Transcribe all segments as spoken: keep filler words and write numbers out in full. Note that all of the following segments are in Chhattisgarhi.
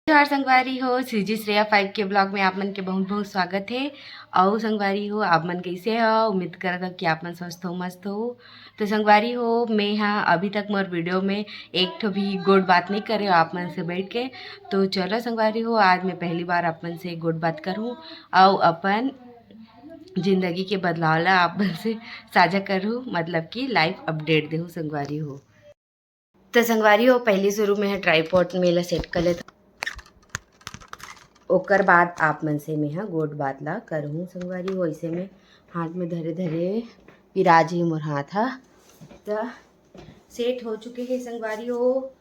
जोहार संगवारी हो, सीजी श्रेया फाइव के ब्लॉग में आप मन के बहुत बहुत स्वागत है। अउ संगवारी हो, आप मन कैसे हो? उम्मीद करत हो कि आप मन स्वस्थ हो, मस्त हो। तो संगवारी हो, मैं हा अभी तक मोर वीडियो में एक ठो भी गोठ बात नहीं करे आप मन से बैठ के। तो चलो संगवारी हो, आज मैं पहली बार आप मन से गोठ बात करूँ अउ अपन जिंदगी के बदलाव ला आप मन से साझा करूँ, मतलब कि लाइफ अपडेट देहूँ संगवारी हो। तो संगवारी हो, पहली शुरू में ट्राइपॉड में ला सेट कर लेता, ओकर बाद आप मन से मैं हा गोठ बात ला करहूँ संगवारी हो। ऐसे में हाथ में धरे धरे पिराज ही मोर हाथ हा, त सेट हो चुके हैं संगवारी हो।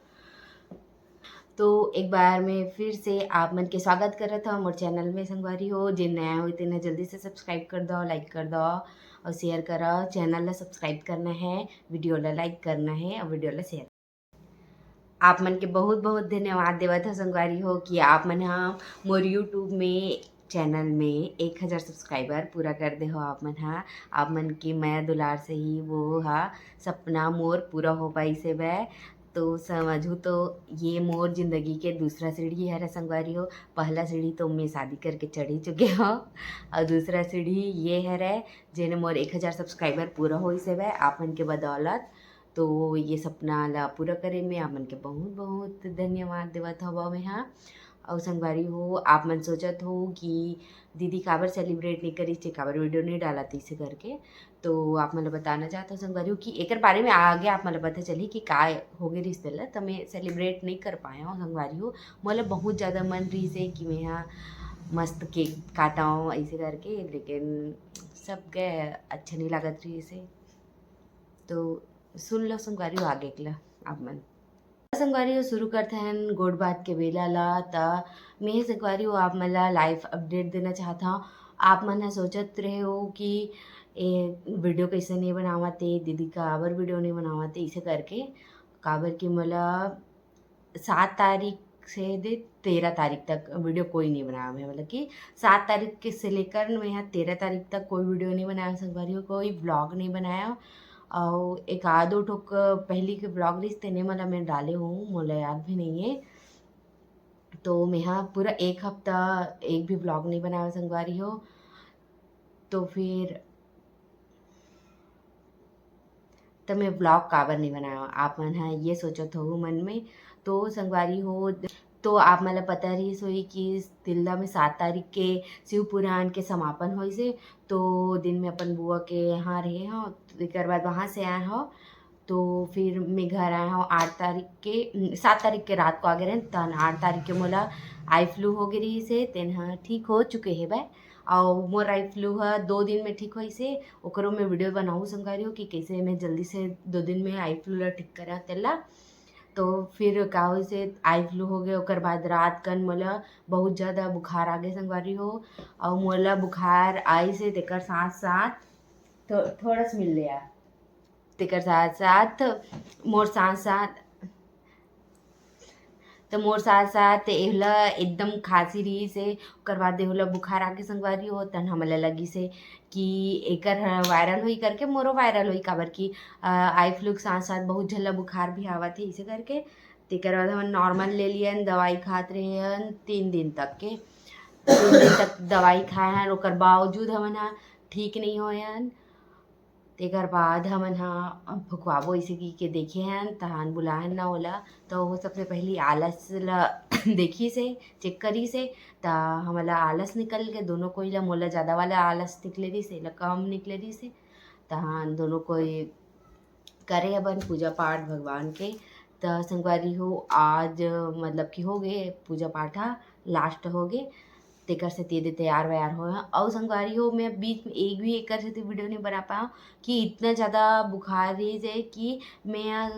तो एक बार मैं फिर से आप मन के स्वागत करत हूँ मोर चैनल में संगवारी हो। जे नया हो तेन जल्दी से सब्सक्राइब कर दो, लाइक कर दो और शेयर करो। चैनल ला सब्सक्राइब करना है, वीडियो ला लाइक करना है और वीडियो ला शेयर। आप मन के बहुत बहुत धन्यवाद देवत हो संगवारी हो कि आप मन हा मोर यूट्यूब में चैनल में एक हज़ार सब्सक्राइबर पूरा कर दे हो। आप मन हा, आप मन के मया दुलार से ही वो हा सपना मोर पूरा हो पाइस हे बै। तो समझू तो ये मोर जिंदगी के दूसरा सीढ़ी हरे संगवारी हो। पहला सीढ़ी तो मैं शादी करके चढ़ ही चुके हो और दूसरा सीढ़ी ये हरे जेने मोर एक हज़ार सब्सक्राइबर पूरा होइस हे बै आप मन के बदौलत। तो ये सपना ला पूरा करे में आप मन के बहुत बहुत धन्यवाद देवत हवं मैं हा। अउ संगवारी हो, आप मन सोचत हो कि दीदी काबर सेलिब्रेट नहीं करिस, काबर वीडियो नहीं डालत इसे करके, तो आप मन ला बताना चाहत हूँ संगवारी हो कि एकर बारे में आगे आप मन ला पता चली कि का हो गे रिहिस तेला। त मैं सेलिब्रेट नहीं कर पाए हूँ संगवारी हो। मोला बहुत ज़्यादा मन रहिस हे कि मैं हा मस्त केक काटव ऐसे करके, लेकिन सबके अच्छा नहीं लागत रहिस हे। तो सुन लो संगवारी हो आगे के ला आप मन। संगवारी हो, शुरू करते हैं गोठ बात के बेला ला। त मैं संगवारी हो आप मन ला लाइफ अपडेट देना चाहत हूँ। आप मन ह सोचत रहे हो कि ए वीडियो कैसे नहीं बनावत हे, दीदी काबर वीडियो नहीं बनावत हे इसे करके। काबर कि मोला सात तारीख से दे तेरह तारीख तक वीडियो कोई नहीं बनाया मैं, मतलब कि सात तारीख के से लेकर मैं यहाँ तेरह तारीख तक कोई वीडियो नहीं बनाया संगवारी हो, कोई ब्लॉग नहीं बनाया। और एक आधो ठोक पहली के ब्लॉग रहिस तेने मला मैं डाले हूँ, मोला याद भी नहीं है। तो मैं हाँ पूरा एक हफ्ता एक भी ब्लॉग नहीं बनाया संगवारी हो। तो फिर तो मैं ब्लॉग काबर नहीं बनाया, आप मन हा ये सोचत हो मन में। तो संगवारी हो, तो आप मन ला पता रहिस होही कि तिल्दा में सात तारीख के शिव पुराण के समापन होइस हे। तो दिन में अपन बुआ के यहाँ रहे हो, तो एकर बाद वहाँ से आए हो। तो फिर मैं घर आए हो आठ तारीख के, उम, सात तारीख के रात को आ गए रहे। तहन आठ तारीख के मोला आई फ्लू हो गए रहिस हे, तेन ह ठीक हो चुके हे बै। और मोर आई फ्लू ह दो दिन में ठीक होइस हे, ओकरो मैं वीडियो बनाऊँ संगवारी हो कि कैसे मैं जल्दी से दो दिन में आई फ्लू ला ठीक करा तेला। तो फिर का होइस हे, आई फ्लू हो गए, ओकर बाद रात कन मोला बहुत ज़्यादा बुखार आ गए संगवारी हो। और मोला बुखार आइस हे, तेकर साथ साथ तो थोड़ा सा मिल लिया, तेकर साथ साथ मोर साथ साथ तो मोर साथ साथ एहला एकदम खांसी रहिस हे, ओकर बाद एहला बुखार आके संगवारी हो, तन हमला लगिस हे कि एकर ह वायरल होई करके मोरो वायरल होई, काबर कि आई फ्लू के साथ साथ बहुत झल्ला बुखार भी आवत हे इसे करके। तेकर बाद हमन नॉर्मल ले लियन, दवाई खात रहेन तीन दिन तक के। तीन दिन तक दवाई खाए हन, ओकर बावजूद हमन ह ठीक नहीं होयन। तेकर बाद हमन ह फुकवाबो इसे की के देखे हन, तहान बुलाहन ना ओला, तो वो सबसे पहली आलस ला देखिस हे, चेक करिस हे, त हमला आलस निकल के दोनों कोई ला, मोला ज़्यादा वाला आलस निकले रहिस हे, एला कम निकले रहिस हे। तहान दोनों कोई करे अपन पूजा पाठ भगवान के। त संगवारी हो, आज मतलब कि हो गए पूजा पाठ ह, लास्ट हो गए, तेकर सेती एदे तैयार वैयार होए हंव। अउ संगवारी हो, मैं बीच में एक भी एकर सेती वीडियो नहीं बना पाया कि इतना ज़्यादा बुखार रहिस हे कि मैं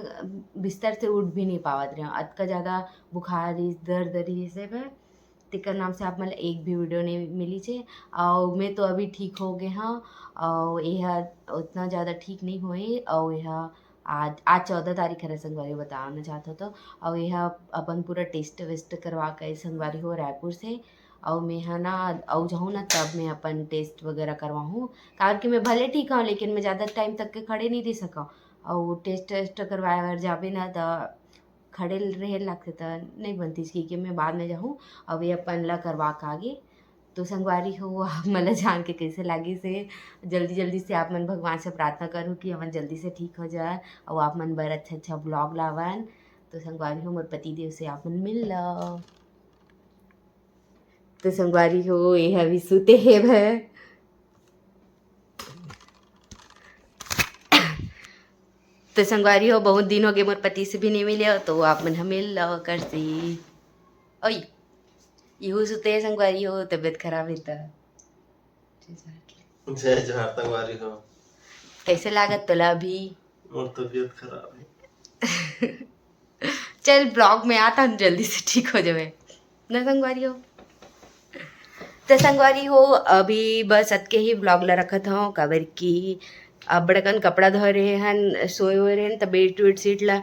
बिस्तर से उठ भी नहीं पावत रहे हंव। अतका ज़्यादा बुखार रहिस, दर्द रहिस हे मैं, तेकर नाम से आप मन ला एक भी वीडियो नहीं मिलिस हे। अउ मैं तो अभी ठीक हो गए हंव, अउ एह उतना ज़्यादा ठीक नहीं होए, अउ एह आज, आज चौदह तारीख हरे संगवारी हो, बताना चाहत हो तो। अउ एह अपन पूरा टेस्ट वेस्ट करवा के संगवारी हो रायपुर से। अउ मैं ह ना, अउ जाहूँ ना तब मैं अपन टेस्ट वगैरह करवाहूँ, काबर कि मैं भले ठीक हूँ लेकिन मैं ज़्यादा टाइम तक के खड़े नहीं रह सकूँ। अउ टेस्ट वेस्ट करवाए बर जाबे ना त खड़े रहे लगथे, त नहीं बनतीस कि, कि मैं बाद में जाहूँ, अब ये अपन ला करवा के आगे। तो संगवारी हो, आप मन ला जान के कैसे लागिस हे? जल्दी जल्दी से आप मन भगवान से प्रार्थना करो कि हमन जल्दी से ठीक हो जाए और आप मन बर अच्छा अच्छा ब्लॉग लावन। तो संगवारी हो, मोर पति देव से आप मन मिल लो। तो संगवारी हो, ये अभी सुते हे भय। तो संगवारी हो, बहुत दिन हो गए मोर पति से भी नहीं मिले हो, तो आप मन ह मिल लो कर सी। ओई, इहू सुते हे संगवारी हो, तबीयत खराब है त। जय जोहार संगवारी हो। कैसे लागत तोला अभी? मोर तबीयत खराब है। चल, ब्लॉग में आता, हम जल्दी से ठीक हो जावे ना संगवारी हो। तो संगवारी हो, अभी बस अतके ही ब्लॉग ला रखत हव, काबर कि अब्बड़ अकन कपड़ा धोए रहे हन, सोए हुए रहे हन, त बेडशीट ला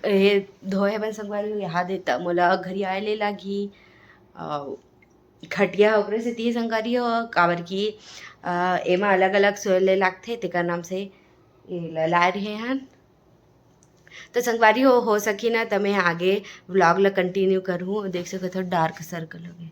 ये धोए हवन संगवारी हो, यहाँ देता मोला घरी आए ले लागी। अउ खटिया ओकरे सेती संगवारी हो, काबर कि अ, एमा अलग-अलग सोए ले लागथे, तेकर नाम से ये ल-, लाए रहे हन। तो संगवारी हो, हो सकी ना, त मैं आगे ब्लॉग ल कंटिन्यू करहूँ। देख सकत हो, डार्क सर्कल हो गए।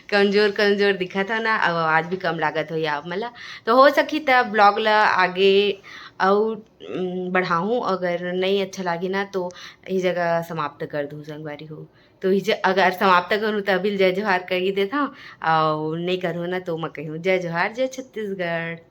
कमजोर, कमजोर दिखत हो ना, अब आवाज भी कम लागत हो या आप मला। तो हो सकी त ब्लॉग ल आगे अउ, उम, बढ़ाहूँ, अगर नहीं अच्छा लागी ना, तो ये जगह समाप्त कर दूँ संगवारी हो। तो ये ज-, अगर समाप्त करूँ, त अभी जय जोहार कही देता हूँ, अउ नहीं करूँ ना, तो मैं कहूँ, जय जोहार, जय छत्तीसगढ़।